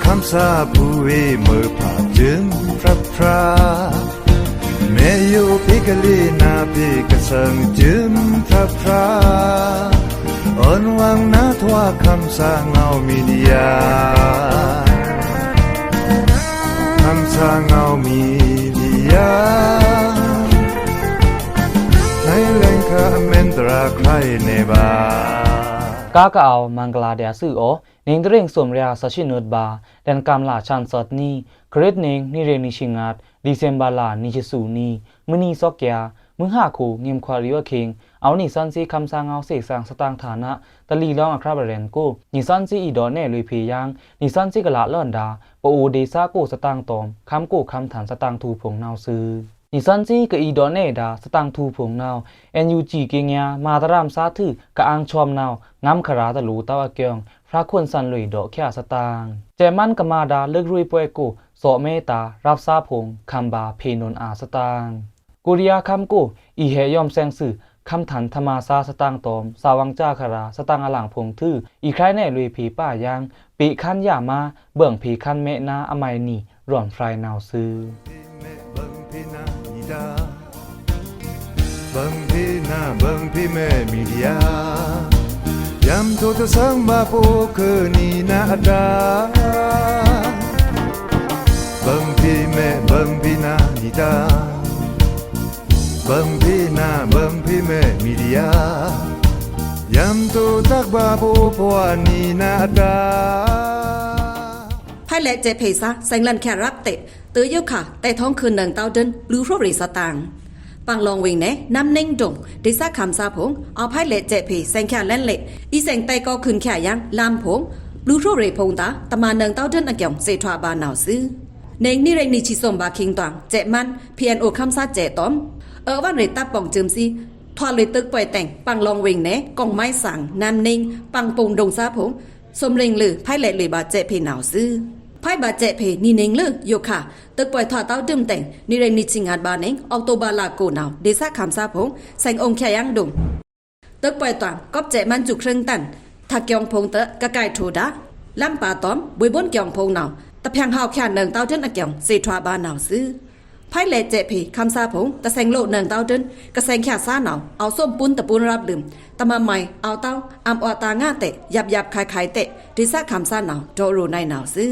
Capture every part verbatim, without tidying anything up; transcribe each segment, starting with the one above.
ခမ်းသားဖူးဝေး မွဲဖါ ကျိုးဖြတ်ဖြတ် မဲယိုဖေးကလေး နဖီကစံ ကျိုးဖြတ်ဖြတ် အွန်ဝွန်နထွား ခမ်းသားငေါမီဒီယာ ခမ်းသားငေါမီဒီယာ နွေလင်ခါ အမင်္ဂလာ ခရိုင်နေပါ ကားကအဝ် မင်္ဂလာဒျာႏသွူအော နွေတရ့င် သုမ်ရယ သရှိနွံဘး လန်ကမ်လ ဆန်သွတ်နွံ ခရစ်နွေ နွေရ့င်နွေဆံငါး ဒီစင်ဘာလ နွေဆံသွံနွံ မွန်နွေ သွက်ကျာ မွန်ဟါခို ငိမ်ခွတ်ရီႏအခိုင် အဝ်နွေ သျွန်သေ ခမ်းသားငေါ သျေ့သင် သတင်ꩻထန်ႏ တလီလောင်း အခြပ် ရဲဉ်ႏကို နွေ သျွန်သေ အီႏဒိးနဲလွေꩻဖေႏယင်း နွေ သျွန်သေ ကလꩻလွဉ်ဒါ ပအိုဝ်ဒေႏသကို သတင်ꩻတွမ် ခမ်းကို ခမ်းထန်ႏ သတင်ꩻထူႏအဖုံႏနဝ်ꩻသွူ နွေ သျွန်သေ ကအီႏဒိးနဲဒါ သတင်ꩻထူႏအဖုံႏနဝ်ꩻ NUG ကေငျာ မꩻတရမ်ꩻသားထွူ ကအင်ႏဆွမ်ႏနဝ်ꩻ ငမ်းခရာတလူႏတဝ်းအကျိုး ဖြတ်ခွင့်သံလွေꩻ ဒေါ့ꩻခꩻသတင်ꩻ စဲ့ꩻမန်းကမꩻဒါ လွေꩻရွေꩻပွေꩻကို သော့ꩻမဲတာႏ ရပ်စားဖိုင်ႏ ခမ်းဗာႏဖေႏနွန်အာႏသတင်ꩻ ကိုရီးယားခမ်းကို အီႏဟဲ့ယွမ်သဲင်သွူ ခမ်းထန်ႏ ဓမ္မစာႏ သတင်ꩻတွမ်ႏ စာႏဝင်ႏကြားခရာ သတင်ꩻအလင်ဖိုင်ႏထွူ အီႏခြုဲင်ꩻနဲလွေꩻဖေႏပာ်ယင်း ပေ့ခမ်းယာႏမာ ဗိုင်ꩻဖေႏခမ်းမဲနါ အမိုင်နွီ ရွဉ်ဖြိုင်နဝ်ꩻသွူ ဗိုင်ꩻဖေႏနါ ဗိုင်ꩻဖေႏမဲ မီဒီယာ ယံႏထိုꩻတသင်ႏဗာႏ ပအိုဝ်ခုနွေနါအတာႏ ဗိုင်ꩻဖေႏမဲ ဗိုင်ꩻဖေႏနါ မီဒီယာ ဗိုင်ꩻဖေႏနါ ဗိုင်ꩻဖေႏမဲ မီဒီယာ ယံႏထိုꩻတတ်ဗာႏ ပအိုဝ်ခွာနွေနါအတာႏ ဖဲလဲ့စဲ့ꩻဖေႏသား သဲင်လန်ႏချာရပ်တဲ့ တေယိုခါ တဲထောင်းခုနွံတဝ်းဒိုင်း ပျူးဖြိုးရေသတင်ꩻ ပင်လောင်ႏဝေင်ꩻနယ် နမ်းနိမ်းဒုံ ဒေႏသခမ်းသားဖိုင်ႏ အဝ်ဖဲလဲ့စဲ့ꩻဖေႏ သဲင်ႏချာလဲဉ်ႏလေ့ အီႏသဲင်ႏတဲကောက်ခုနချာယင်း လမ်းဖိုင်ႏ ပျူးဖြိုးရေဖိုင်ႏတာႏ တမန်နွံတဝ်းဒိုင်းအကျိုး သျေ့ထွာဗာႏနဝ်ꩻသွူ နွေ နွေရ့င်နွေဆံသွမ်ဘး ခိင်တွင် စဲ့ꩻမန်း PNO ခမ်းသားစဲ့ꩻတွမ်ႏ အွော်ဝွန်ရေတပ်ပေါင်ႏစုံစံ ထွာလွေꩻတိုက်ပွိုင်ꩻတဲင် ပင်လောင်ႏဝေင်ꩻနယ် ကောင်းမိုင်သင် နမ်းနိမ်း ပင်ပိုင်ႏဒုံသားဖိုင်ႏ သွမ်ရ့င်လွေꩻ ဖဲလဲ့လွေꩻဗာႏစဲ့ꩻဖေႏနဝ်ꩻသွူ ဖဲဗာႏစဲ့ꩻဖေႏ နွေနွေင်လွေꩻ ယိုခါ တိုက်ပွိုင်ႏထွာတဝ်းဒိုင်းတဲင် နွေရ့င်နွေဆံငါးဘးနွေ အောက်တိုဘာလကိုးနဝ်ꩻ ဒေႏသခမ်းသားဖိုင်ႏ သဲင်ႏအိုင်ႏချာယင်းဒုံ တိုက်ပွိုင်ႏတွင်ႏ ကောပ်စဲ့ꩻမန်းစုခရင်တန် ထကျီုင်ဖိုင်ႏတကကိုက်ထိုဒါႏ လမ်းပါတွမ်ႏ ဗွေႏဘုန်းကျီုင်ဖိုင်ႏနဝ်ꩻ တဖြင်ႏဟဝ်ချာနွံတဝ်းဒိုင်းအကျိုး သျေ့ထွာဗာႏနဝ်ꩻသွူ ဖဲလဲ့စဲ့ꩻဖေႏ ခမ်းသားဖိုင်ႏ တသဲင်ႏလိုနွံတဝ်းဒိုင်း ကသဲင်ႏချာသားနဝ်ꩻ အောက်သွမ်ပုဉ်းတပုဉ်းရပ်လွိုင်ꩻ တမမီ အဝ်တဝ်း အံႏအွတ်ꩻတာႏငါးတဲ ယပ်ꩻယပ်ꩻခိုင်ꩻခိုင်ꩻတဲ ဒေႏသခမ်းသားနဝ်ꩻ ဒေႏရိုꩻနုဲင်းနဝ်ꩻသွူ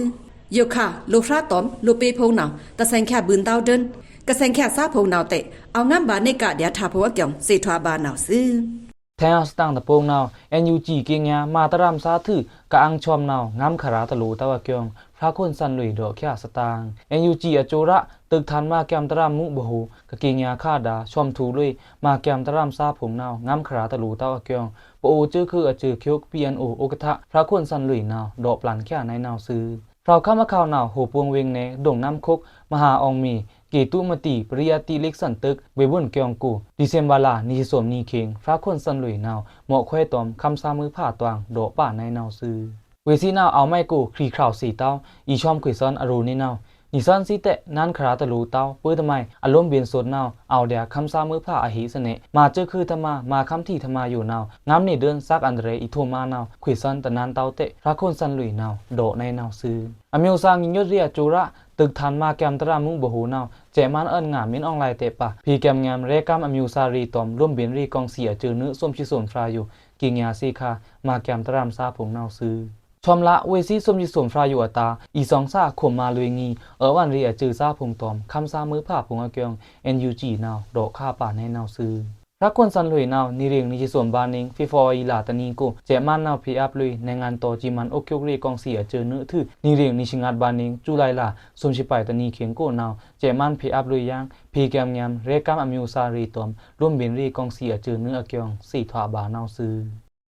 ယိုခါ လိုဖြာတွမ်ႏ လိုပေဖိုင်ႏနဝ်ꩻ တသဲင်ႏချာဗုံႏတဝ်းဒိုင်း ကသဲင်ႏချာသားဖိုင်ႏနဝ်ꩻတဲ အဝ်ငမ်းဗာႏနေကဒျာႏထႃဖိုင်ႏအကျိုး သျေ့ထွာဗာႏနဝ်ꩻသွူ ထဲႏသတင်ꩻတပုင်ႏနဝ်ꩻ NUG ကေငျာ မꩻတရမ်ꩻသားထွူ ကအင်ႏဆွမ်ႏနဝ်ꩻ ငမ်းခရာတလူႏတဝ်းအကျိုး ဖြတ်ခွင့်သံလွေꩻ ဒေါ့ꩻချာသတင်ꩻ NUG အကျိုးရ တိုက်ထန်ႏမꩻကျမ်ႏတရမ်ꩻမူးဗဟို ကကေငျာခဒါ ဆွမ်ႏထွူလွေꩻ မꩻကျမ်ႏတရမ်ꩻသားဖိုင်ႏနဝ်ꩻ ငမ်းခရာတလူႏတဝ်းအကျိုး ပအိုဝ်ႏစဲခုအစဲခုက PNO ဥက္ကဋ္ဌ ဖြတ်ခွင့်သံလွေꩻနဝ်ꩻ ဒေါ့ꩻပျန်ႏချာနဲနဝ်ꩻသွူ ဖြတ်ခွင့်သံလွေꩻနဝ်ꩻ ဟိုပုင်ႏဝေင်ꩻနယ် ဒွိုင်ꩻနမ်းခုတ် မဟာအောင်မြေ ကေတုမတီ ပရိယတ်တိလိက္ခဏ်တုတ် ဗွေႏဘုဉ်ကျီုင်ကို ဒီစင်ဘာလ နွေဆံသွမ်နွေခေင် ဖြတ်ခွင့်သံလွေꩻနဝ်ꩻ မော့ꩻခွဲတွမ်ႏ ခမ်းသားမွိုးဖါတွင်ꩻ ဒေါ့ꩻပာ်နဲနဝ်ꩻသွူ ဝေꩻသွီနဝ်ꩻ အဝ်မုဲင်ကို ခရီꩻခြောက်သွေႏတဝ်း အီႏဆွမ်ႏခွေႏသွဉ်းအရိုꩻနဲနဝ်ꩻ နွေသွဉ်းသွီတဲ နန်းခရာတလူႏတဝ်း ပဵုတမုဲင် အလိုမ်းဗဉ်ႏသွတ်နဝ်ꩻ အဝ်ဒျာႏခမ်းသားမွိုးဖါအဟေꩻသေနဲ မꩻစဲခုတမ မꩻခမ်းထီထမယိုနဝ်ꩻ ငမ်းနေဒိုင်း စက်အန္တရာယ် အီႏထိုမနဝ်ꩻ ခွေႏသွဉ်းတနန်းတဝ်းတဲ ဖြတ်ခွင့်သံလွေꩻနဝ်ꩻ ဒေါ့ꩻနဲနဝ်ꩻသွူ အမျိုးသားညီညွတ်ရေးအကျိုးရ တိုက်ထန်ႏမꩻကျမ်ႏတရမ်ꩻမူးဗဟိုနဝ်ꩻ စဲ့ꩻမန်းအွဉ်ငါ မင်းအောင်လှိုင်တဲပါ ဖေႏကျမ်ႏငမ်း ရဲကမ်းအမျိုးသားရေတွမ်ႏ လိုမ်းဗဉ်ႏရေကောင်စီအစဲနွိုး သွမ်ဆံသွမ်ဖြာယို ကေငျာသေခါ မꩻကျမ်ႏတရမ်ꩻသားဖိုင်ႏနဝ်ꩻသွူ ဆွမ်ႏလဝေꩻသွီ သွမ်ဆံသွမ်ဖြာယိုအတာႏ အီႏသွင်သၢခုမ်ႏမꩻလွေꩻနွီ အွော်ဝွန်ရေအစဲသားဖိုင်ႏတွမ်ႏ ခမ်းသားမွိုးဖါဖိုင်ႏအကျိုး NUG နဝ်ꩻ ဒေါ့ꩻခါပာ်နဲနဝ်ꩻသွူ ဖြတ်ခွင့်သံလွေꩻနဝ်ꩻ နွေရ့င်နွေဆံသွမ်ဘးနွေ ဖေဖော်ဝါရီလတနွေကို စဲ့ꩻမန်းနဝ်ꩻဖေႏအပ်လွေꩻ နိုင်ငံတော်စီမံအုပ်ချုပ်ရေးကောင်စီအစဲနွိုးထွူ နွေရ့င်နွေဆံငါးဘးနွေ ဇူလိုင်လ သွမ်ဆံပၢင်တနွေခေင်ကိုနဝ်ꩻ စဲ့ꩻမန်းဖေႏအပ်လွေꩻယင်း ဖေႏကျမ်ႏငမ်း ရဲကမ်းအမျိုးသားရေတွမ်ႏ လိုမ်းဗဉ်ႏရေကောင်စီအစဲနွိုးအကျိုး သျေ့ထွာဗာႏနဝ်ꩻသွူ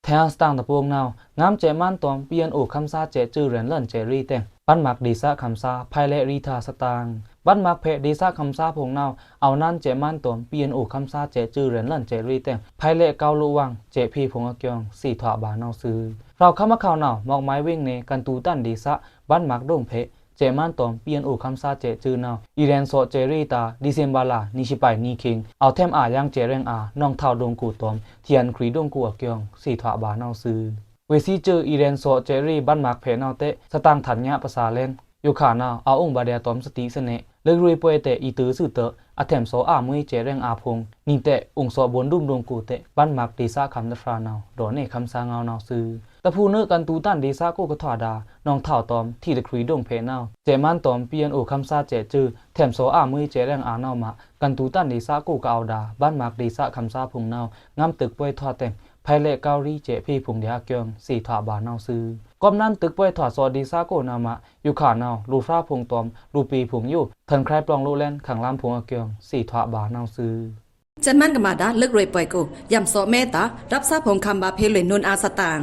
ထဲႏသတင်ꩻတပုင်ႏနဝ်ꩻ ငမ်းစဲ့ꩻမန်းတွမ်ႏ PNO ခမ်းသားစဲ့ꩻစဲရန်ႏလွဉ်စဲရေတဲင် ဗတ်းမွဲင်ဒေႏသခမ်းသား ဖဲလဲ့ရီႏထါသတင်ꩻ ဗတ်းမွဲင်ဖေႏဒေႏသခမ်းသားဖိုင်ႏနဝ်ꩻ အဝ်နန်းစဲ့ꩻမန်းတွမ်ႏ PNO ခမ်းသားစဲ့ꩻစဲရန်ႏလွဉ်စဲရေတဲင် ဖဲလဲ့ကောက်လိုဝ်င်း စဲ့ꩻဖေႏဖိုင်ႏအကျိုး သျေ့ထွာဗာႏနဝ်ꩻသွူ ဖြတ်ခွင့်သံလွေꩻနဝ်ꩻ မော့ꩻမုဲင်ဝေင်ꩻနယ် ကံတူတန်ဒေႏသ ဗတ်းမွဲင်ဒိုင်ဖေႏ စဲ့ꩻမန်းတွမ်ႏ PNO ခမ်းသားစဲ့ꩻစဲနဝ်ꩻ အီႏရဲဉ်ႏသွတ်စဲရေတာႏ ဒီစင်ဘာလ နွေဆံပၢင်နွေခေင် အဝ်ထဲမ်ꩻအာႏယင်းစဲ့ꩻရဲင်ႏအာႏ နောင်ထောက်ဒိုင်ကိုတွမ်ႏ ထီယန်ခရီဒိုင်ကိုအကျိုး သျေ့ထွာဗာႏနဝ်ꩻသွူ ဝေ့စံစျိုး အီႏရဲဉ်ႏသော့ꩻကျဲးရေ့ꩻဗန်းမာက်ꩻဖဲ့ꩻနဝ်ꩻတဲ့ သတင်ꩻထန်ႏညးပစာႏလဲဉ်ႏ ယိုခါနဝ်ꩻ အဝ်ႏအုံႏဗာႏဒျာႏတွမ်ႏသတိသနေ လွေꩻရွေꩻပွယ်ꩻတဲ့ အီႏတွိုးသွူသꩻ အထမ်ႏသော့ꩻအာမွေးꩻကျဲးရဲင်ꩻအာဖိုင်ႏ နီႏတဲ့ အုံႏသော့ꩻဗွန်ဒွုမ်ဒွုမ်ကိုꩻတဲ့ ဗန်းမာက်ꩻဒေႏသꩻခမ်းတဖြာႏနဝ်ꩻ ဒေါ့ꩻနေ့ခမ်းသားငဝ်းနဝ်ꩻသွူ။ တဖုနွေး ကန်သူႏတန်ဒေႏသꩻကိုꩻကထွာဒꩻ နောင်ႏထောက်ꩻတွမ်ႏ ထီႏတခွေꩻဒွုမ်ꩻဖဲ့ꩻနဝ်ꩻ ကျဲးမန်းတွမ်ႏ ပီႏအဲန်ႏအိုႏခမ်းသားကျဲးစျိုး ထမ်ႏသော့ꩻအာမွေးꩻကျဲးရဲင်ꩻအာနဝ်ꩻမꩻ ကန်သူႏတန်ဒေႏသꩻကိုꩻကအဝ်ႏဒၻ် ဗန်းမာက်ꩻဒေႏသꩻခမ်းသားဖိုင်ႏနဝ်ꩻ ငမ်းတွိုက်ꩻပွယ်ꩻထွာတဲင် ဖဲလဲ့ꩻကောဝ်ရီႏကျဲးဖေဖိုင်ႏဒျာႏအကျိူင်း သေထွာဗာႏနဝ်ꩻသွူ။ ကွပ်ꩻနန်းတွိုက်ꩻပွယ်ꩻထွာသော့ꩻဒေႏသꩻကိုꩻနဝ်ꩻမꩻ ယိုခါနဝ်ꩻ လူႏဖြာဖိုင်ႏတွမ်ႏ လူႏပေဖိုင်ႏယို ထန်ႏခြဲးပလောင်ꩻလိုꩻလဲဉ် ခမ်းလမ်းဖိုင်ႏအကျိူင်း သေထွာဗာႏနဝ်ꩻသွူ။ ကျဲးမန်းကမꩻဒၻ် လွေꩻရွေꩻပွယ်ကိုꩻ ယံꩻသော့ꩻမဲဒၻ် ရပ်ꩻသားဖိုင်ႏခမ်းဗာႏဖေႏလွေꩻနွိုန်းအာႏသတင်ꩻ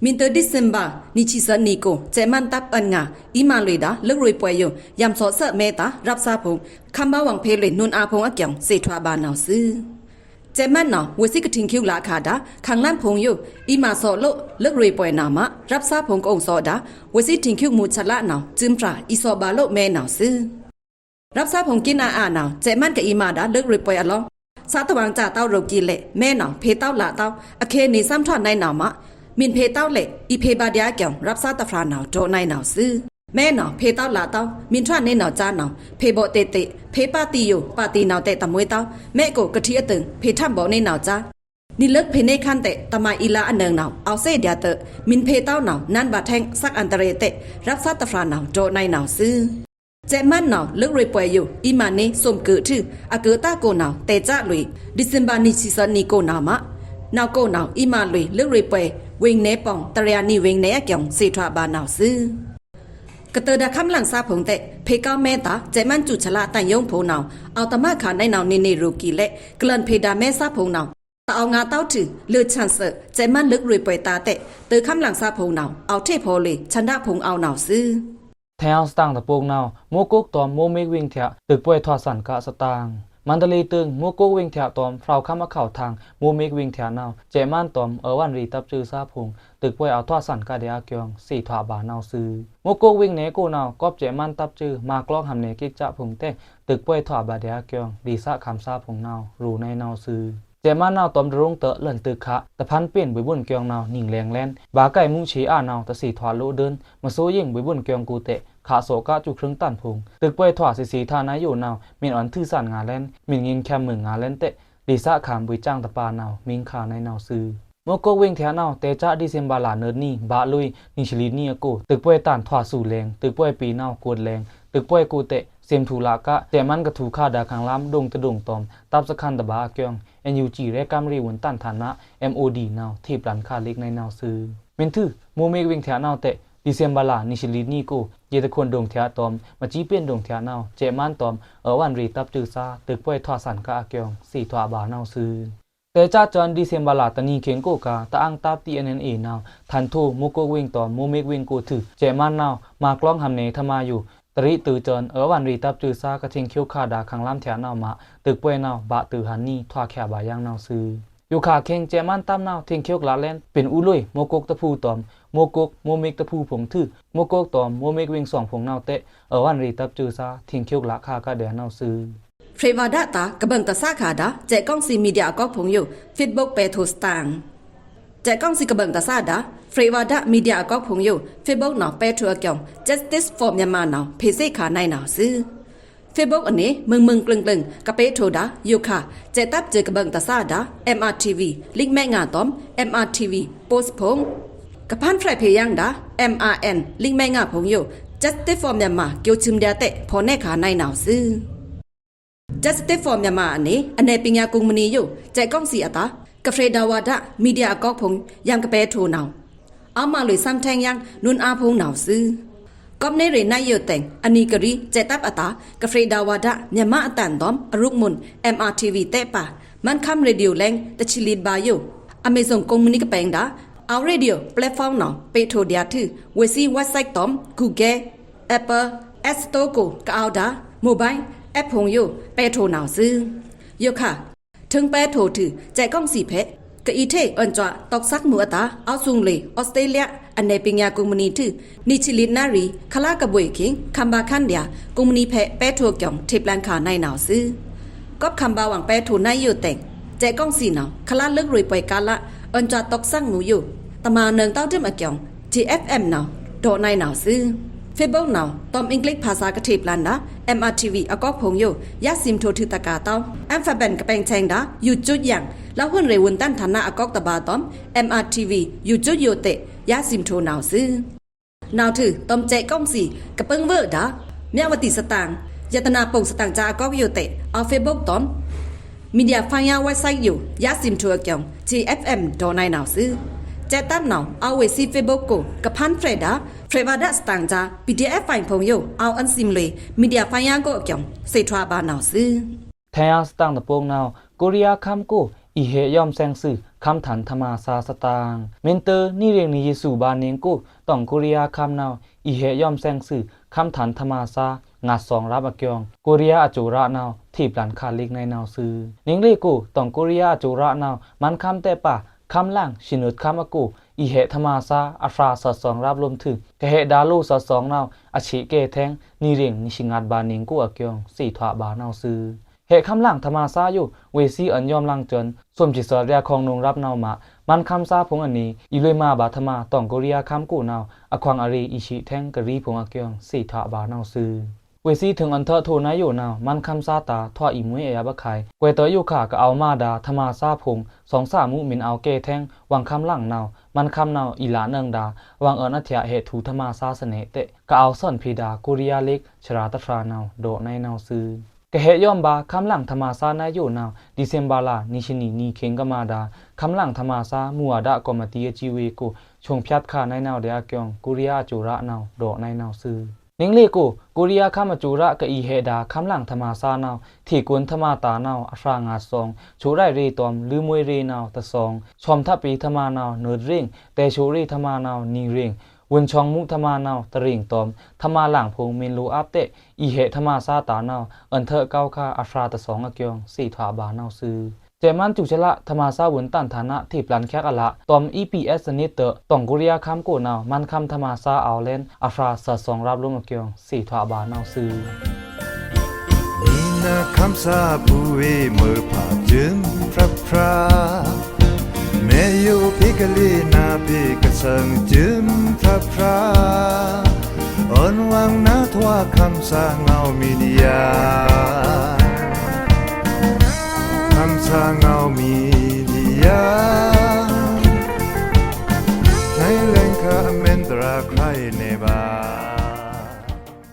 မီႏတွိုး ဒစ်စင်ဘာ နံꩻချီသꩻနံꩻကိုꩻ ကျဲးမန်းတပ်အွောန်ငါ အီႏမꩻလွေꩻဒၻ် လွေꩻရွေꩻပွယ်ယို ယံꩻသော့ꩻသွူမဲဒၻ် ရပ်ꩻသားဖိုင်ႏ ခမ်းဗာႏဝွင်ဖေႏလွေꩻနွိုန်းအာဖိုင်ႏအကျိူင်း သေထွာဗာႏနဝ်ꩻသွူ။ ကျဲးမန်းနဝ်ꩻ ဝေ့စံကထိန်ႏချောက်ꩻလꩻခါဒၻ် ခမ်းလမ်းဖိုင်ႏယို အီႏမꩻသော့ꩻလိုꩻ လွေꩻရွေꩻပွယ်နဝ်ꩻမꩻ ရပ်ꩻသားဖိုင်ႏကအုံႏသော့ꩻဒၻ် ဝေ့စံထိန်ႏချောက်ꩻမူႏချလနဝ်ꩻ စွံဖြာ အီႏသော့ꩻဗာႏလိုꩻမဲနဝ်ꩻသွူ။ ရပ်ꩻသားဖိုင်ႏကီးနာအာနဝ်ꩻ ကျဲးမန်းကအီႏမꩻဒၻ် လွေꩻရွေꩻပွယ်အလောင်း သꩻတဝင်ႏစꩻတောက်ရုပ်ꩻကီးလဲ့ မဲနဝ်ꩻ ဖေႏတောက်လꩻတောက် အခေနေသမ်းထွာနုဲင်းနဝ်ꩻမꩻ မီႏဖေႏတောက်လဲ့ အီႏဖေႏဗာႏဒျာႏအကျိူင်း ရပ်ꩻသားတဖြာနဝ်ꩻ ဒေါ့ꩻနုဲင်းနဝ်ꩻသွူ။ မဲနဝ်ꩻ ဖေႏတောက်လꩻတောက် မီႏထွာနုဲင်းနဝ်ꩻစါနဝ်ꩻ ဖေႏဗော့ꩻတေ့ꩻတေ့ꩻ ဖေႏပါတီးယို ပါတီးနဝ်ꩻတဲ့တမွေးတောက် မဲကိုꩻကထီအသိုင် ဖေႏထမ်ꩻဗော့ꩻနုဲင်းနဝ်ꩻစါ နီႏလွိုက်ꩻဖေႏနေခမ်းတဲ့ တမံၤအီႏလါအနုင်နဝ်ꩻ အောက်ꩻစေ့ꩻဒျာႏတွိုက် မီႏဖေႏတောက်နဝ်ꩻ နန်းဗာထဲင် သတ်အန္တရာယ်တဲ့ ရပ်ꩻသားတဖြာနဝ်ꩻ ဒေါ့ꩻနုဲင်းနဝ်ꩻသွူ။ ကျဲးမန်းနဝ်ꩻ လွေꩻရွေꩻပွယ်ယို အီႏမꩻနေ စွမ်ꩻကုတ်ꩻထူ အကူအသီးကိုနဝ်ꩻ တဲꩻစလွေꩻ ဒစ်စင်ဘာ နံꩻချီသꩻနံꩻကိုꩻနဝ်ꩻမꩻ နဝ်ꩻကိုꩻနဝ်ꩻ အီႏမꩻလွေꩻ လွေꩻရွေꩻပွယ် ဝေင်ꩻနေပေါင် တရာနံꩻဝေင်ꩻနေအကျိူင်း သေထွာဗာႏနဝ်ꩻသွူ။ ကတၢၢ်ဒၣ်ခမ်းလင်ꩻသားဖိုင်ႏတဲ့ ဖေႏကောက်မဲတာ ကျဲးမန်းစူးချလ တန်ယုံးဖိုင်ႏနဝ်ꩻ အောက်တမခါနုဲင်းနဝ်ꩻ နေနေရုပ်ꩻကီးလဲ့ ကလန်ဖေႏဒၣ်မဲသားဖိုင်ႏနဝ်ꩻ တအောက်ငါးတောက်ထူ လွေꩻဆန်ꩻသွူ ကျဲးမန်းလွေꩻရွေꩻပွယ်တာတဲ့ တွိုးခမ်းလင်ꩻသားဖိုင်ႏနဝ်ꩻ အောက်ထေ့ဖော်လွေꩻ ဆန္ဒဖိုင်ႏအောက်နဝ်ꩻသွူ။ ထျောင်းသတင်ꩻတပုတ်နဝ်ꩻ မိုးကုတ်ꩻတွမ်ႏ မိုးမိတ်ꩻဝေင်ꩻထျꩻ တွိုက်ꩻပွယ်ꩻထွာသင်ꩻကꩻသတင်ꩻ မန္တလေးတိုင်း မိုးကုတ်ꩻဝေင်ꩻထျꩻတွမ်ႏ ဖြောက်ꩻခမ်းအခေါက်ꩻထင် မိုးမိတ်ꩻဝေင်ꩻထျꩻနဝ်ꩻ ကျဲးမန်းတွမ်ႏ အဝွ᩻ရီတပ်စွူသားဖိုင်ႏ တွိုက်ꩻပွယ်ꩻအဝ်ထွာသင်ꩻကꩻဒျာႏအကျိူင်း သေထွာဗာႏနဝ်ꩻသွူ။ မိုးကုတ်ꩻဝေင်ꩻနယ်ကိုꩻနဝ်ꩻ ကွပ်ꩻကျဲးမန်းတပ်စွူ မွဲကလောင်းဟံးနယ်ကိတ်ꩻစဖိုင်ႏတဲ့ တွိုက်ꩻပွယ်ꩻထွာဗာႏဒျာႏအကျိူင်း ဒေႏသꩻခမ်းသားဖိုင်ႏနဝ်ꩻ ရူနုဲင်းနဝ်ꩻသွူ။ ကျဲးမန်းနဝ်ꩻတွမ်ႏတရွုံႏတွိုက်ꩻ လွဉ်တွိုက်ꩻခꩻ တဖန်းပ့င်ꩻ ဗိုလ်ဗွန်ꩻကျောင်းနဝ်ꩻ နင်ꩻလဲင်ႏလဲန် ဗာႏကိုင်ꩻမူးချေꩻအာနဝ်ꩻ တသီꩻထွာလိုꩻဒိုင်း မသွူယိင်ꩻ ဗိုလ်ဗွန်ꩻကျောင်းကိုꩻတဲ့ ခꩻသော့ꩻကꩻစူးခြိုင်းတန်ဖိုင်ႏ တွိုက်ꩻပွယ်ꩻထွာသေသေထါနဝ်ꩻယိုနဝ်ꩻ မီႏအွန်ထွူသင်ꩻငါႏလဲန် မီႏငိုင်ꩻချမ်းမုင်ꩻငါႏလဲန်တဲ့ ဒေႏသꩻခမ်းဗွေꩻစင်ꩻတပါနဝ်ꩻ မီႏခါနုဲင်းနဝ်ꩻသွူ။ မိုးကုတ်ꩻဝေင်ꩻထျꩻနဝ်ꩻ တဲꩻစတီစင်ဘာလꩻနွိုတ်ꩻနံꩻ ဗာႏလွေꩻ နံꩻချီလိတ်နံꩻအကို တွိုက်ꩻပွယ်ꩻတန်ထွာသူလင် တွိုက်ꩻပွယ်ꩻပီနဝ်ꩻ ကိုတ်းလဲင် တွိုက်ꩻပွယ်ꩻကိုꩻတဲ့ သင်ꩻထူလꩻကꩻ ကျဲးမန်းကထူခါဒ᩻ခမ်းလမ်း ဒွင်ꩻတဒွင်ꩻတွမ်ႏ တပ်စခန်းတပါအကျိူင်း NUGရဲကမ်းရေဝွန်ႏတန်ꩻထာꩻန MODနဝ်ꩻ ထေးပျန်ခါꩻလိတ်နုဲင်းနဝ်ꩻသွူ။ မီႏထွူ မိုးမိတ်ꩻဝေင်ꩻထျꩻနဝ်ꩻတဲ့ တီစင်ဘာလ နံꩻချီလိတ်နံꩻကို ရေတံခွန်ဒွင်ꩻထျꩻတွမ်ႏ မကျီးပ့᩻ဒွင်ꩻထျꩻနဝ်ꩻ ကျဲးမန်းတွမ်ႏ အဝွ᩻ရီတပ်စွူသား တွိုက်ꩻပွယ်ꩻထွာသင်ꩻကꩻအကျိူင်း သေထွာဗာႏနဝ်ꩻသွူ။ တဲꩻစတီစန်တီစင်ဘာလ တနံၤခင်းကိုက တအာင်းတပ် TNLAနဝ်ꩻ ထန်ထိုမိုးကုတ်ꩻဝေင်ꩻတွမ်ႏ မိုးမိတ်ꩻဝေင်ꩻကိုထွူ ကျဲးမန်းနဝ်ꩻ မွဲကလောင်းဟံးနယ်ထမယူ တရီးတွိုက်ꩻစန် အဝွꩻရီတပ်စွူသား ကထိန်ႏချောက်ꩻခါဒꩻခမ်းလမ်းထျꩻနဝ်ꩻမꩻ တွိုက်ꩻပွယ်ꩻနဝ်ꩻ ဗာႏတွိုက်ꩻဟန်နံး ထွာချာဗာႏယင်နဝ်ꩻသွူ။ ယိုခါခင်း ကျဲးမန်းတပ်နဝ်ꩻ ထိန်ႏချောက်ꩻလꩻလဲန် ပင်ႏအူလွေꩻ မိုးကုတ်ꩻတဖူတွမ်ႏ မိုးကုတ်ꩻမိုးမိတ်ꩻတဖူဖိုင်ႏထွူ မိုးကုတ်ꩻတွမ်ႏ မိုးမိတ်ꩻဝေင်ꩻသွင်ဖိုင်ႏနဝ်ꩻတဲ့ အဝွꩻရီတပ်စွူသား ထိန်ႏချောက်ꩻလꩻခါကꩻဒျာႏနဝ်ꩻသွူ။ ဖြေဝါဒတာ ကဘင်တဆာခါဒၣ် စဲ့ꩻကောင်းစံမီဒီယာအကောက်ဖိုင်ႏယို Facebookပဲထိုးစတင်ꩻ။ စဲ့ꩻကောင်းစံကဘင်တဆာဒၣ် ဖြေဝါဒမီဒီယာအကောက်ဖိုင်ႏယို Facebookနဝ်ꩻပဲထိုးအကျိုင်း Justice for Myanmarနဝ်ꩻ ဖေႏသေ့ခါနုဲင်းနဝ်ꩻသွူ။ Facebookအနွေ မုင်မုင်ကျိုင်ကျိုင် ကပဲထိုးဒၣ် ယိုခါ စဲ့ꩻတပ်စွူကဘင်တဆာဒၣ် MRTV လိက်မဲငါတွမ်ႏ MRTV Postဖိုင်ႏ ကဖန်းဖြဲးဖေႏယင်ဒၣ် MRN လိက်မဲငါဖိုင်ႏယို Justice for Myanmar ကျိုးသွမ်ႏဒျာႏတဲ့ ဖော်ꩻနဲခါနုဲင်းနဝ်ꩻသွူ။ Justice for Myanmarအနွေ အနဲပညာကုမ္ပဏီယို စဲ့ꩻကောင်းစံအတာ ကဖြေဒါဝါဒမီဒီယာအကောက်ဖိုင်ႏ ယံကပဲထိုးနဝ်ꩻ အဝ်မလွေꩻသမ်းထဲင်ယင် နွိုန်းအာဖိုင်ႏနဝ်ꩻသွူ။ ကောပ်ꩻနေရယ်နဝ်ꩻယိုတဲင် အနွေကရီ စဲ့ꩻတပ်အတာ ကဖြေဒါဝါဒ မြန်မာ့အသံ တွမ်ႏ အရုပ်မြင် MRTV တဲ့ပါ မန်ခမ်းရေဒီယိုလဲင် တဆံလီဘါယို Amazonကုမ္ပဏီကပဲင်ဒၣ် အဝ်ရေဒီယို platformနဝ်ꩻ ပဲထိုးဒျာႏထွူ ဝေ့စံ websiteတွမ်ႏ Google Apple App Storeကို ကအဝ်ဒၣ် mobile appဖိုင်ႏယို ပဲထိုးနဝ်ꩻသွူ။ ယိုခါ ထိုင်ပဲထိုးထွူ စဲ့ꩻကောင်းစံဖဲ ကအီထေ့ အွန်စွာ တွက်သ့ꩻမှုအတာ အဝ်သွူလွေꩻ အီစတြေးလျ အနဲပညာကုမ္ပဏီထွူ နံၣ်ဆံလီနရီ ခလါကဘွေခင်း ခမ်းဘါခန်းဒျာႏ ကုမ္ပဏီဖဲ ပဲထိုးကျိုင်း ထေးပျန်ခါနုဲင်းနဝ်ꩻသွူ။ ကောပ်ခမ်းဘါဝွင်ပဲထိုးနဝ်ꩻယိုတဲင် စဲ့ꩻကောင်းစံနဝ်ꩻ ခလါလွိုက်ရွေးပွဲကာလ အွန်စွာ တွက်သ့ꩻမှုယို တမာꩻနယ်တောက်ဒိုင်အကျုံ TFM နဝ်ꩻ ဒေါ့ꩻနုဲင်းနဝ်ꩻသွူ။ Facebook နဝ်ꩻ တွမ်ႏ English ဘာသာ ကထေꩻပျန်ႏဒါ MRTV အကောက်ဖိုင်ႏယို ယꩻရှင်ထွူ ထုးတကာႏတောင်း Alphabet ကပဲင်ႏထဲင်ႏဒါ YouTube ယင် လဝ်းဟုံရေဝင်ႏတန်ႏဌာနအကောက်တဘာတွမ် MRTV YouTube ယိုတက့ ယꩻရှင်ထွူနဝ်ꩻသွူ။ နဝ်ꩻထွူ တွမ်ႏ စဲ့ꩻကုင်ꩻသီ ကပိုင်းဝေꩻဒါ မြဝတီ သတင်ꩻ၊ ရတနာပုံႏ သတင်ꩻကြားအကောက်ယိုတက့ အောဝ်ႏ Facebook တွမ်ႏ Media Fire website ယို ယꩻရှင်ထွူအကျုံ TFM ဒေါ့ꩻနုဲင်းနဝ်ꩻသွူ။ စဲ့ꩻတပ်နဝ်ꩻ အောဝ်ႏဝေꩻသီး Facebook ကို ကဖန်းဖြယ်ဒါ ဖြယ်ဝဒါ သတင်ꩻကြား PDF ဖိုင်ႏဖိုင်ႏယို အောဝ်ႏအွောန်ႏသီးလွေꩻ Media Fire ကိုအကျုံ သ့ꩻထွာဗာနဝ်ꩻသွူ။ ထဲႏစတင်ꩻတပုင်ႏနဝ်ꩻ ကိုရီးယားခမ်းကို အီႏဟဲယွမ်းသဲင်ꩻသွူ ခမ်းထန်ႏထမာꩻသားသတင်ꩻ။ မီန်တ့ၢ် နံꩻရ့င်ꩻနံꩻယိုသူဗာႏနင်ꩻကို တွင်ꩻကိုရီးယားခမ်းနဝ်ꩻ အီႏဟဲယွမ်းသဲင်ꩻသွူ ခမ်းထန်ႏထမာꩻသား ငါသွင်ရပ်အကျုံ ကိုရီးယားအကျိုးရပ်နဝ်ꩻ ထေꩻပျန်ႏခါလိက်ꩻနုဲင်းနဝ်ꩻသွူ။ နင်ꩻရ့င်ꩻကို တွင်ꩻကိုရီးယားအကျိုးရပ်နဝ်ꩻ မန်းခမ်းတဲ့ပါ ခမ်းလင် ရှင်နုတ်ခမ်းအကို အီႏဟဲထမာꩻသား အဖြာသွင်ရပ် ရူမ်ႏထွူ ကဟဲဒါလိုသွင်နဝ်ꩻ အဆံးကဲထဲင် နံꩻရ့င်ꩻနံꩻသီးငတ်ဗာႏနင်ꩻကိုအကျုံ သ့ꩻထွာဗာနဝ်ꩻသွူ။ ဟဲခမ်းလင်ႏထမာꩻသားယို ဝေꩻသီးအွောန်ႏယွမ်းလင်ႏကျုံ သွမ်သီသွောက်ꩻလျာꩻ ခွင်နွောင်ရပ်နဝ်ꩻမꩻ မန်းခမ်းသားဖိုင်ႏအနံၤ အီႏလွေꩻမာဗာႏထမာꩻ တွင်ꩻကိုရီးယားခမ်းကိုနဝ်ꩻ အခွင်ꩻအရေꩻ အီႏသီးထဲင်ꩻကရီဖိုင်ႏအကျုံ သ့ꩻထွာဗာနဝ်ꩻသွူ။ ဝေꩻသီးထိုင်အွောန်ႏထွူနဝ်ꩻယိုနဝ်ꩻ မန်းခမ်းသားတာႏ ထွာအီႏမွေးအယပ်ꩻအခိုင် ကွဲးတွိုက်ယိုခါ ကအဝ်ႏမဒါ ထမာꩻသားဖိုင်ႏ သွင်သီးမူး မီန်အောဝ်ႏကဲထဲင် ဝင်ႏခမ်းလင်ႏနဝ်ꩻ မန်းခမ်းနဝ်ꩻ အီႏလꩻနုဲင်းဒါ ဝင်ႏအွောန်ႏအထျꩻ ဟဲထူႏထမာꩻသားသနေတက့ ကအဝ်ႏသွန်ဖြေဒါ ကိုရီးယားလိက်ꩻ သြႃးတဖြာနဝ်ꩻ ဒေါ့ꩻနုဲင်းနဝ်ꩻသွူ။ ကဟဲယွမ်းဗာႏ ခမ်းလင်ႏထမာꩻသားနဝ်ꩻယိုနဝ်ꩻ ဒီစင်ဘာလ နံꩻသီးနံꩻ နံꩻခေင်ႏကမာဒါ ခမ်းလင်ႏထမာꩻသား မူဝါဒ ကော်မတီအစည်းအဝေးကို ဆုံးဖြတ်ခါနုဲင်းနဝ်ꩻတဲ့ အကျုံ ကိုရီးယားအကျိုးရပ်နဝ်ꩻ ဒေါ့ꩻနုဲင်းနဝ်ꩻသွူ။ နင်ꩻရ့င်ꩻကို ကိုရီးယားခမ်းအကျိုးရပ် ကအီႏဟဲဒါ ခမ်းလင်ႏထမာꩻသားနဝ်ꩻ ထေꩻကွဉ်ႏထမာꩻတာႏနဝ်ꩻ အဖြာငါသွင် ဆိုပ်ꩻရိုက်ꩻရေꩻတွမ်ႏ လိုမ်းဝေးရေꩻနဝ်ꩻတသွင် သွမ်ႏထပ်ꩻပေႏထမာꩻနဝ်ꩻ နွတ်ꩻရ့င်ꩻ တဲဆိုပ်ꩻရေ့ꩻထမာꩻနဝ်ꩻ နံꩻရ့င်ꩻ ဝင်ႏသွင်မူးထမာꩻနဝ်ꩻ တရ့င်ꩻတွမ်ႏ ထမာꩻလင်ဖိုင်ႏ မီန်လိုꩻအပ်တဲ့ အီႏဟဲထမာꩻသားတာႏနဝ်ꩻ အွောန်ႏထွူကဝ်ခါ အဖြာတသွင်အကျုံ သ့ꩻထွာဗာနဝ်ꩻသွူ။ စဲ့ꩻမန်းစူးစလ ထမာꩻသားဝင်ႏတန်ႏဌာန ထေꩻပျန်ႏချက်အလ တွမ်ႏ EPS သနေတက့ တွင်ꩻကိုရီးယားခမ်းကိုနဝ်ꩻ မန်းခမ်းထမာꩻသား အောဝ်ႏလဲန်ႏ အဖြာသွင်ရပ် ရူမ်ႏအကျုံ သ့ꩻထွာဗာနဝ်ꩻသွူ။ မီနခမ်းသားဗူဝေး မွေးဖါႏစွန်ႏဖြတ်ဖြတ် မဲယိုဖေႏကလေး နဖေႏကသွန်ႏစွန်ႏဖြတ်ဖြတ် အွောန်ဝင်ႏနထွာ ခမ်းသားငဝ်းမီဒီယာ ခမ်းသားငဝ်းမီဒီယာ နွဲင်းလဲင်ခါ အမဲန်တြး ခရိုင်နေဗာ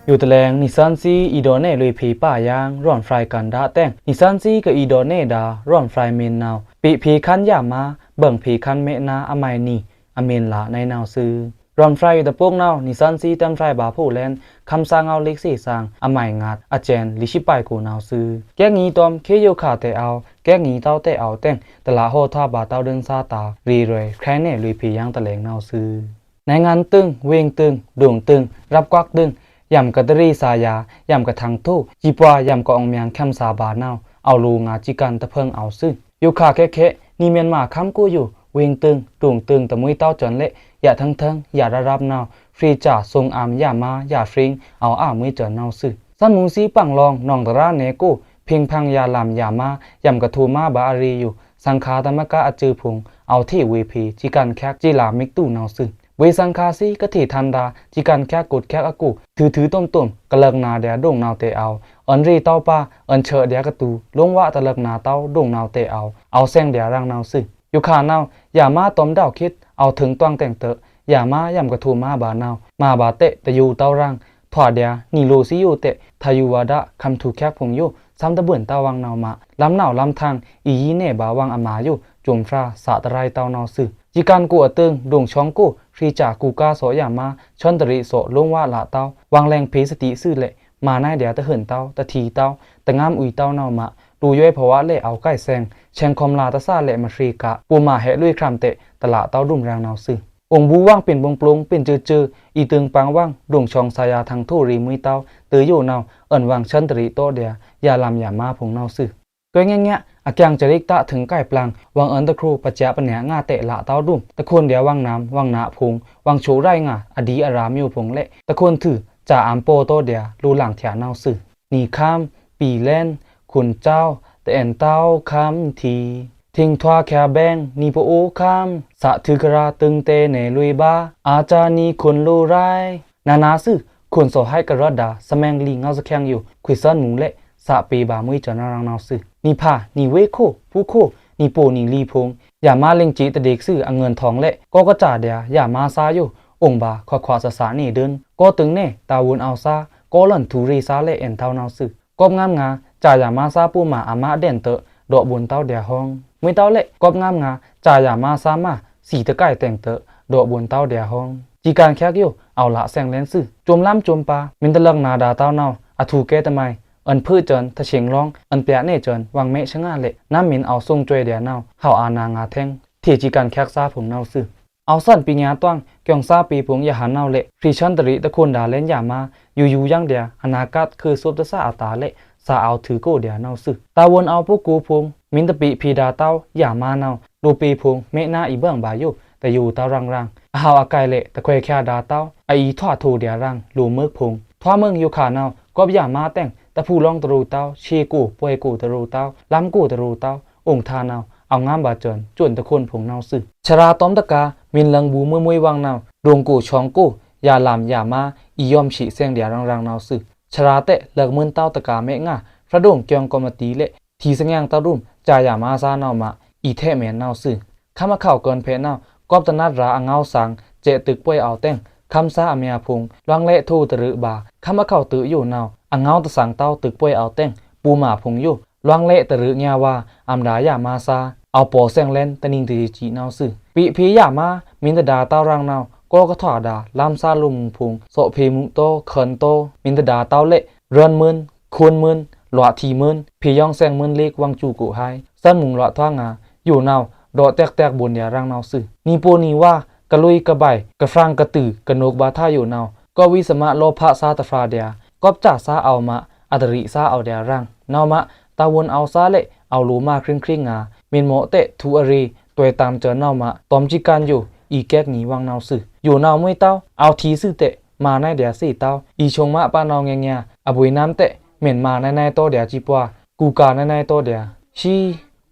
ယိုတလဲင် နီသွဉ်းသီး အီႏဒေါ့ꩻနဲလွေꩻဖေႏပါယင်း ရွမ်ဖြိုင်ႏကန်ဒါတဲ့င် နီသွဉ်းသီးကအီႏဒေါ့ꩻနဲဒါ ရွမ်ဖြိုင်ႏမီန်နဝ်ꩻ ပေ့ꩻဖေႏခန်းယမါ ဗွင်ဖေႏခန်းမဲနါ အမိုင်နံ အမီန်လနွဲင်းနဝ်ꩻသွူ။ ရွမ်ဖြိုင်ႏတပုင်ႏနဝ်ꩻ နီသွဉ်းသီး တမ်ဖြိုင်ႏဗာႏဖိုင်ႏလဲန် ခမ်းသားငဝ်းလိက်ꩻသေသင် အမိုင်ငတ် အစဲန် လီသိပ်းပိုင်ကိုနဝ်ꩻသွူ။ ကဲငီးတွမ်ႏ ခေယိုခါတဲ့အောဝ်ႏ ကဲငီးတဝ်းတဲ့အောဝ်ႏတဲ့င် တလးဟော့ထွာဗာႏတဝ်းဒိုင်သားတာႏ ရေရွဲ ခရိုင်နဲလွေꩻဖေႏယင်းတလဲင်နဝ်ꩻသွူ။ နုဲင်းငန်ႏတွင်း ဝေင်ႏတွင်း ဒွင်ႏတွင်း ရပ်ကွက်တွင်း ယမ်ကတရီစာရာ ယမ်ကထင်ထို ယီပွားယမ်ကအွင်ႏမၠိုင်ႏ ခမ်းသားဗာႏနဝ်ꩻ အောဝ်ႏလိုငါႏစည်းကမ်းတဖုံႏအောဝ်ႏသွူ။ ယိုခါခဲခဲ နီမီန်မာခမ်းကိုယို ဝေင်ႏတွင်း ဒွင်ႏတွင်း တမှွေးတဝ်းစွန်ႏလဲ့ ယထင်ထို ယရပ်ရပ်နဝ်ꩻ ဖြေကြား စုံးအမ်း ယမါ ယဖြေင် အောဝ်ႏအာမွေးစွန်ႏနဝ်ꩻသွူ။ သွဉ်မုင်သီး ပင်လောင် နောင်တရာနဲကို ဖြေင်ဖင် ယလမ် ယမါ ယမ်ကထိုမါဗာႏအရေယို သင်ခါသမဂ္ဂအစူဖိုင်ႏ အောဝ်ႏထေဝေဖေႏ စည်းကမ်းချက် ကြေးလါမိက်တူနဝ်ꩻသွူ။ ဗွေႏသင်ခါသီး ကထေထန်ဒါ စည်းကမ်းချက် ကိုတ်ချက်အကို ထုထုတွမ်တွမ် ကလၢၵ်နာဒျာ ဒွင်နဝ်ꩻတဲ့အောဝ်ႏ အွောန်ရေတဝ်းပါ အွောန်ဆာဒျာကတူ လိုင်းဝါတလၢၵ်နာတဝ်း ဒွင်နဝ်ꩻတဲ့အောဝ်ႏ အောဝ်ႏသင်ဒျာရင်နဝ်ꩻသွူ။ ယိုခါနဝ်ꩻ ယမါတွမ်ႏဒဝ်ꩻခိတ် အောဝ်ႏထိုင်တွင်ꩻတဲ့င်တ ယမါယမ်ကထိုမါဗာႏနဝ်ꩻ မါဗာႏတဲ့ တယိုတဝ်းရင် ထွာဒျာ နီလိုသီးယိုတဲ့ ထယူဝါဒ ခမ်းထုချက်ဖိုင်ႏယို သမ်တဘွိုန်တဝ်းဝင်နဝ်ꩻမး လမ်းနဝ်ꩻလမ်းထင် အီႏယီနဲဗာႏဝင်အမါယို စွမ်ဖြာ သတရိုက်တဝ်းနဝ်ꩻသွူ။ စည်းကမ်းကိုအတွင်း ဒွင်ႏသွင်ကို ဖြေကြား ကူကာသောယမါ သွဉ်တရေသော လိုင်းဝါလတဝ်း ဝင်လဲင်ဖေႏသတိသွူလဲ့ မါနဲဒျာတဟုန်တဝ်း တထီတဝ်း တငမ်းအွီတဝ်းနဝ်ꩻမး လူႏယွဲဖဝါလဲ့ အောဝ်ႏကိုက်သင် သင်ခွမ်လါတသာလဲ့ မဖြေက ပူမါဟဲလွေꩻခရမ်တဲ့ တလးတဝ်းဒွုမ်ရင်နဝ်ꩻသွူ။ အိုင်ဘူဝင်ပျိုန်ပူင်ပျိုင် ပျိုန်စွိုစွို အီႏတွင်းပင်ဝင် ဒွင်ႏသွင်သရာ ထင်ထိရေမှွေးတဝ်း တေယိုနဝ်ꩻ အွောန်ဝင်သွဉ်တရေသောဒျာ ယလမ်ယမါဖိုင်ႏနဝ်ꩻသွူ။ တွဲငဲငဲ အကျင်စရိတ်တထိုင်ကိုက်ပျင် ဝင်အွောန်တခူ ပစျာပနျာငါတဲ့လးတဝ်းဒွုမ် တခွိုန်ဒျာဝင်နမ် ဝင်နဖိုင်ႏ ဝင်ဆိုပ်ရိုက်ငါ အဒီအရာမျိုးဖိုင်ႏလဲ့ တခွိုန်ထု စာအမ်းပေါသောဒျာ လိုလင်ထျာနဝ်ꩻသွူ။ နီခမ်း ပီလဲန် ခွန်ကျောင်း တအဲန်တဝ်း ခမ်းထီႏ ထိင်ထွားခဲဘဲင်း နီပအိုးခမ်း သထွူခရာႏ တိုင်တဲနယ်လွေဘါ အာႏစာႏနီခွန်လိုရိုင်း နနာ်သွူ ခွန်သောဟိုက် ကရွတ်ဒါ သမဲင်လီ ငေါသခဲင်ယို ခွေသွမ်းမူႏလဲ့ သပေဗာႏမွေး ကျွန်ရန်ရန်နောက်သွူ။ နီဖါ နီဝေးခို ဖူခို နီပိုနီလီဖိုင် ယႃမါလင်ကြေးတဒိတ်သွူ အငိုန်ထောင်လဲ့ ကောကစႃဒျာ ယႃမါသားယို အိုင်ဗာႏခွါခွါသသာနေဒိုင် ကောတိုင်နဲ တာဝန်အောက်သွူ ကောလွန်သူရေသွူလဲ့ အဲန်ထောင်နောက်သွူ။ ကောပ်ငမ်းငါ စာယႃမါသား ပိုမႃအမါဒဲန်တွော့ ဒေါ့ဗွန်တောင်းဒျာဟောင်း။ မွေးတောင်းလဲ့ ကောပ်ငမ်းငါ စာယႃမါသားမါ သီတကိုက်တဲင်တွော့ ဒေါ့ဗွန်တောင်းဒျာဟောင်း။ စည်းကမ်းချက်ယို အောက်လာသဲင်လဲန်သွူ စုံလမ်းစုံပါ မင်းတလပ်နာဒါတောင်းနောက် အထူးကဲတမိုင် အန်ဖုကျွန် တဆင်လောင်း အန်ပြာနဲကျွန် ဝင်းမဲသငါလဲ့ နမ်းမင်းအောက်သွူ ဆွေဒျာနောက် ဟောက်အာဏာငါထဲင် ထေစည်းကမ်းချက်သားဖိုင်နောက်သွူ။ အောက်သွူ ပိညာတွင်း ကျုံသွူပေဖိုင် ယဟန်နောက်လဲ့ ဖြေဆန်းတရေတခွန်ဒါလဲန်ယႃမါ ယူယူယင်းဒျာ အနာဂတ်ခွေသွပ်တသအတားလဲ့ သဢောက်ထွူကိုဒျာနောက်သွူ။ တာဝန်အောက်ပိုကိုဖိုင် မင်းတပေ့ဖေဒါတောင်း ယႃမါနောက် လိုပေဖိုင် မဲနာအီဗွင်ဗာယို တယိုတရန်ရန် အဟောက်အကိုက်လဲ့ တခွဲချက်ဒါတောင်း အအီထွာထိုဒျာရန် လိုမိုက်ဖိုင် ထွာမွင်ယိုခါနောက် ကောပ်ယႃမါတဲင် တဖူလောင်းတရိုတောင်း ရှေကို ပွဲကိုတရိုတောင်း လမ်းကိုတရိုတောင်း အိုင်ထါနောက် အောက်ငမ်းဗာကျွန် ကျွန်တခွန်ဖိုင်နောက်သွူ။ သရာတောမ်တကာ မင်းလင်ဘူမွေးမွေးဝင်းနောက် ဒိုင်ကိုချောင်းကို ယႃလမ်းယႃမါ အီယောမ်ရှေသဲင်ဒျာရန်ရန်နောက်သွူ။ သရာတဲ့ လက်မွင်းတောင်းတကာမဲငါ ဖြတ်ဒိုင်ကျုံကော်မတီလဲ့ ထီသငင်တရုမ် စာယႃမါသားနောက်မႃ အီထဲ့မဲန်နောက်သွူ။ ခမ်းအခေါက်ကွန်ဖဲ့နောက် ကောပ်တနတ်ရာအငေါသင် စဲ့တိုက်ပွဲအောက်တဲင် ခမ်းသားအမႃဖိုင် လွင်းလဲ့ထိုတရူဗာ ခမ်းအခေါက်တိုယိုနောက် အငေါတသင်တောင်းတိုက်ပွဲအောက်တဲင် ပိုမႃဖိုင်ယို လွင်းလဲ့တရူညါဝါ အမ်ဒါယႃမါသား အောက်ပော်သဲင်လဲန် တနင်းတရေစံီနောက်သွူ။ ပေ့ဖေယႃမါ မင်းတဒါတောင်းရန်နောက် ကောကထွာဒါ လမ်းသားလိုမူဖိုင် သော့ဖေမူတို ခွန်တို မင်းတဒါတောင်းလဲ့ ရွန်မွင်း ခွန်မွင်း လွာထီမွင်း ဖေယောင်းသဲင်မွင်းလ့ကွင်းစူကိုဟိုင် သွမ်းမူလွာထွာငါ ယိုနောက် ဒေါ့တဲက်တဲက်ဗွန်ဒျာရန်နောက်သွူ။ နီပိုနီဝါ ကလွေကဗိုက် ကဖြရန်ကတူ ကနုတ်ဗာထါယိုနောက် ကောပ်ဝိသမလောဖသားတဖြာဒျာ ကောပ်စာသားအောက်မႃ အတရီသားအောက်ဒျာရန် နောက်မႃ တာဝန်အောက်သွူလဲ့ အောက်လိုမႃခရင်ခရင်ငါ မင်းမော့တဲ့ ထူအရေ တွဲတမ်းကျွန်နောက်မႃ တွမ်စည်းကမ်းယို အီကဲက်နီဝင်းနောက်သွူ။ ယိုနောက်မွေးတောင်း အောက်ထီသွူတဲ့ မႃနဲဒျာသေတောင်း အီချုံမႃပာ်နောက်ငဲငါ အဗွေနမ်းတဲ့ မင်းမႃနဲနဲတိုဒျာစံပွား ကူကာနဲနဲတိုဒျာ ရှီ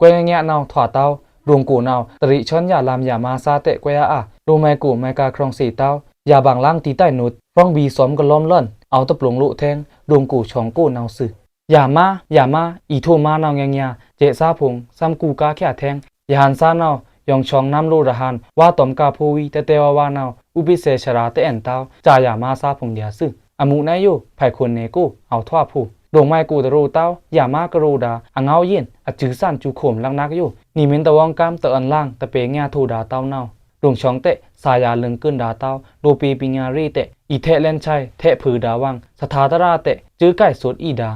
ကွဲငဲငါနောက်ထွာတောင်း ဒိုင်ကိုနောက် တရီချွန်ယႃလမ်းယႃမါသားတဲ့ကွဲအါအါ လိုမိုင်ကိုမိုင်ကာခရင်သေတောင်း ယႃဗင်လင်တီတိုက်နုတ် ဖြောင်းဗီသွမ်ကလောမ်လွန် အောက်တပျုင်လိုထဲင် ဒိုင်ကိုချောင်းကိုနောက်သွူ။ ယႃမါ ယႃမါ အီထိုမါနောက်ငဲငါ စဲ့သားဖိုင် သွမ်းကူကာချက်ထဲင် ယဟန်သားနောက် ယောင်ချွန်နမ်းလိုရဟန် ဝါတွမ်ကာဖိဝီ တဲတဲဝါဝါနောက် ဥပိသေသရာတဲ့အဲန်တောင်း စာယႃမါသားဖိုင်ဒျာသွူ။ အမူနဲယို ဖဲခွန်နဲကို အောက်ထွာဖိုင် ဒိုင်မိုင်ကိုတရူတောင်း ယႃမါကရူဒါ အငေါယဉ် အစုသၢၼ်စုခုမ်လင်နက်ယို နီမင်းတဝင်းကမ်းတအန်လင် တပေငါထိုဒါတောင်းနောက် ဒိုင်ချွန်တဲ့ သႃယႃလင်ကွန်ဒါတောင်း လိုပေပိညာရေတဲ့ အီထဲ့လဲန်ဆဲ ထဲ့ဖုဒါဝင်း သထါတရာတဲ့ စူကိုက်သွတ်အီဒါ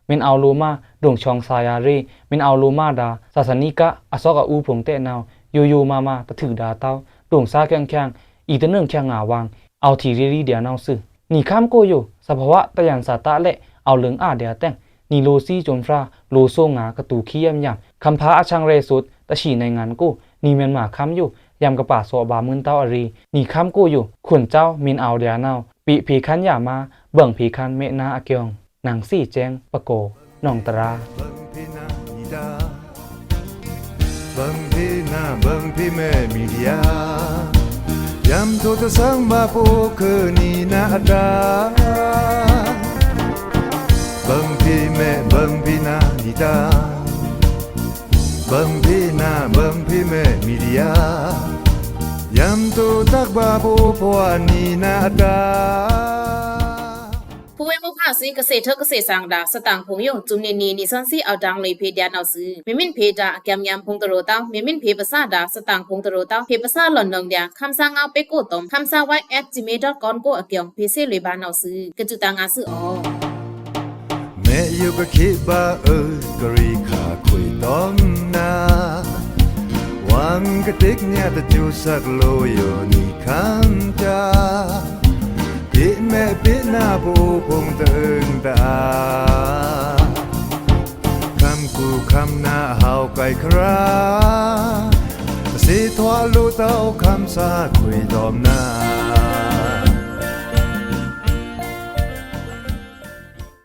မင်းအောက်လိုမႃ ဒိုင်ချွန်သႃယႃရေ မင်းအောက်လိုမႃဒါ သႃသနိက အသော့ကအူဖိုင်တဲ့နောက် ယိုယိုမႃမႃ တထုဒါတောင်း ဒိုင်သႃခဲင်ခဲင် အီတနွင်ခဲင်ငါဝင်း အောက်ထီရေလီဒျာနောက်သွူ။ နီခမ်းကိုယို သဘဝတယန်သတလဲ့ အောက်လင်အာဒျာတဲင် နီလိုသီးစုံဖြာ လိုသိုင်ငါကတူခံယမ်ယမ် ခမ်းဖာအဆင်ရဲသွတ် တသီးနဲင်ငံကို နီမန်မႃခမ်းယို ယမ်ကပာသော့ဗာမွင်းတောင်းအရေ နီခမ်းကိုယို ခွန်ကျောင်း မင်းအောက်ဒျာနောက် ပေ့ဖေခမ်းယႃမါ ဗင်ဖေခမ်းမဲနာအကျုံ နင်သီးစဲင် ပကော နောင်တရာ ဗင်ဖေနာ ဗင်ဖေမဲမီဒျာ ယမ်ထိုတသင်ဗာပိုခွန်နီနာအဒါ ဗင်ဖေမဲ ဗင်ဖေနာနီဒါ ဗင်ဖေနာ ဗင်ဖေမဲမီဒျာ ယမ်ထိုတသင်ဗာပိုခွန်နီနာအဒါ ဖူဝေမူခါစီ ကသ့ၣ်ထၢကသ့ၣ်သၢင်ဒါ သတင်ၣ်ဖိုင်ယို စုံနံၣ်နံၣ် နံၣ်သွဉ်သီး အောက်တၢင်လွေဖေဒျာနောက်သွူ။ မ့မ့ၣ်ဖေဒါ အကျမ်ယမ်ဖိုင်တရူတောင်း မ့မ့ၣ်ဖေပသဒါ သတင်ၣ်ဖိုင်တရူတောင်း ဖေပသလွန်နုင်ဒျာ ခမ်းသႃငေါပ့ကိုတ်တုမ် ခမ်းသႃဝိုက် at gmail dot com ကိုအကျုံ ဖေသ့လွေဗာနောက်သွူ ကစူတာငါသွူအို မဲယိုကခေဗာအွိုကရီခါခွေတုမ်နာ ဝင်းကတိကညးတစူသကလိုယိုနီခမ်းချာ ပေ့မဲပေ့နာပိုဖိုင်တအုင်တအာ ခမ်းကူခမ်းနာဟောက်ကိုက်ခရာ သ့ထွာလိုတောင်းခမ်းသႃခွေတုမ်နာ